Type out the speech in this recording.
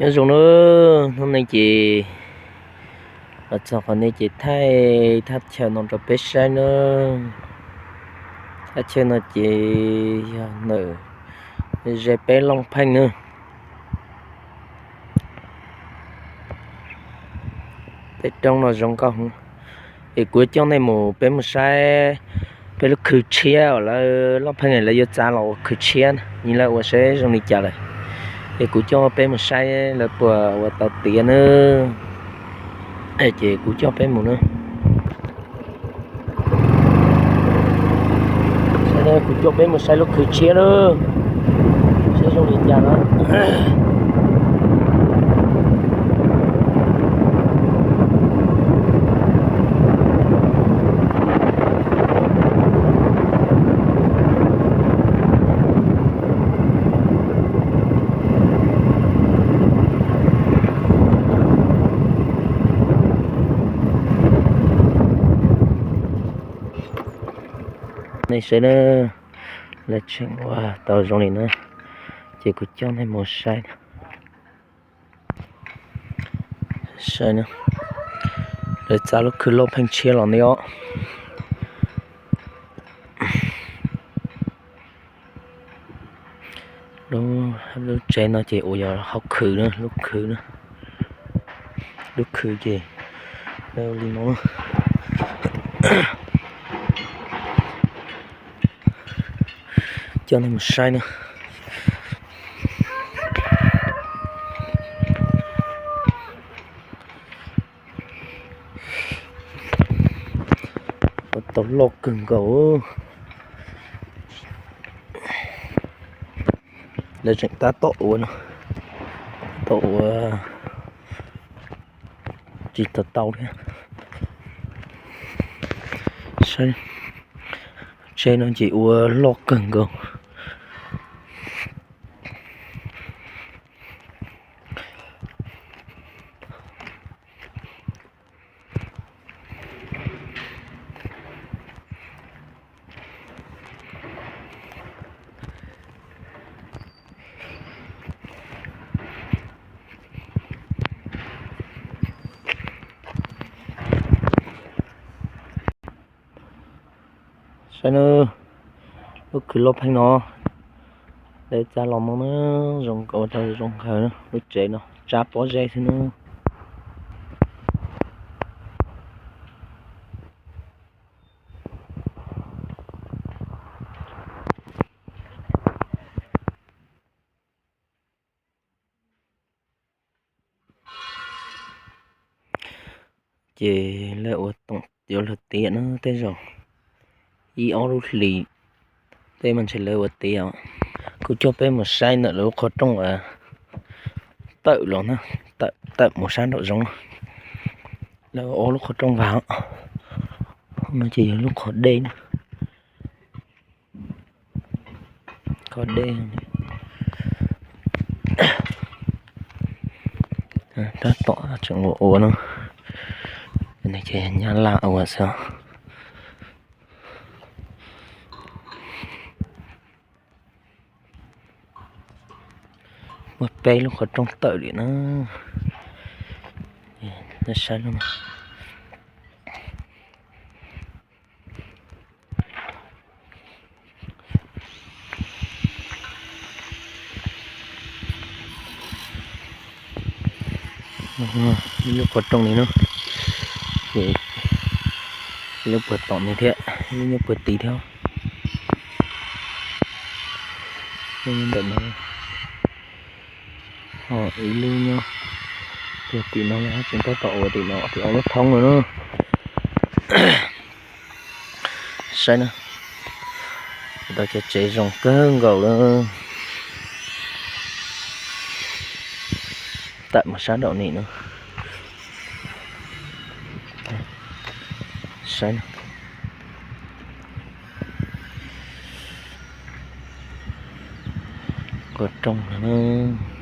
Nyob zoo na, hnub no ces los txog qhov no ces thaij thaj chaw no rau peb saib na. Thaj chaw no ces yog ntawm ze peb Looj Pheej na. Tej roob no zoo nkauj heev. Es kuv coj nej mus, peb mus saib peb lub khw tshiab uas lawv Looj Pheej lawv yuav txav los ua khw tshiab, nws lawv ua saib zoo li cas lawm. Es kuv coj peb mus saib lawv puas ua tau tiav na. Ces kuv coj peb mus na. Kuv coj peb mus saib lub khw tshiab na, saib zoo li cas na. Nej saib na, lawv tseem ua tau zoo li na, ces kuv coj nej mus saib. Saib na, lawv txav lub khw Looj Pheej tshiab los ne os. Lub tsev no ces ua yog hauv khw na, lub khw na. Lub khw ces li no. Coj nej mus saib na. Ua tau loj kawg nkaus. Lawv tseem tab tom ua no, tab tom ua tsis tau tau thiab. Saib, tsev no ces ua loj kawg nkaus. Saib na, lub khw Looj Pheej no, lawv txav los no na, zoo nkauj, zoo nkhaus lub tsev no, tsab pob zeb xwb na. Ces lawv ua toom yuav luag tiav na, tej zaum ib ob lub hlis tej mas ntshe lawv ua tiav os. Kuv coj peb mus saib ntawm lawv lub qhov rooj uas tawm los na, tawm mus sab nraum zoov. Lawv ua ob lub qhov rooj vag, no ces yog lub qhov dej na. Qhov dej tab tom tseem ua ua no, ces Nyab Laj ua xwb. Muaj peb lub qhov rooj tawm li na. Saib no. Ib lub qhov rooj li no, ces ib lub puag tom no thiab, ib lub nyob puag tid thiab. Ntawm no, ho ib lub nyob puag tim no, tseem tab tom ua tim no, tim ob lub thoob no na. Saib na, tau cov tsev zoo kawg nkaus lawm. Tawm mus sab nraum no na. Saib na. Qhov rooj no na.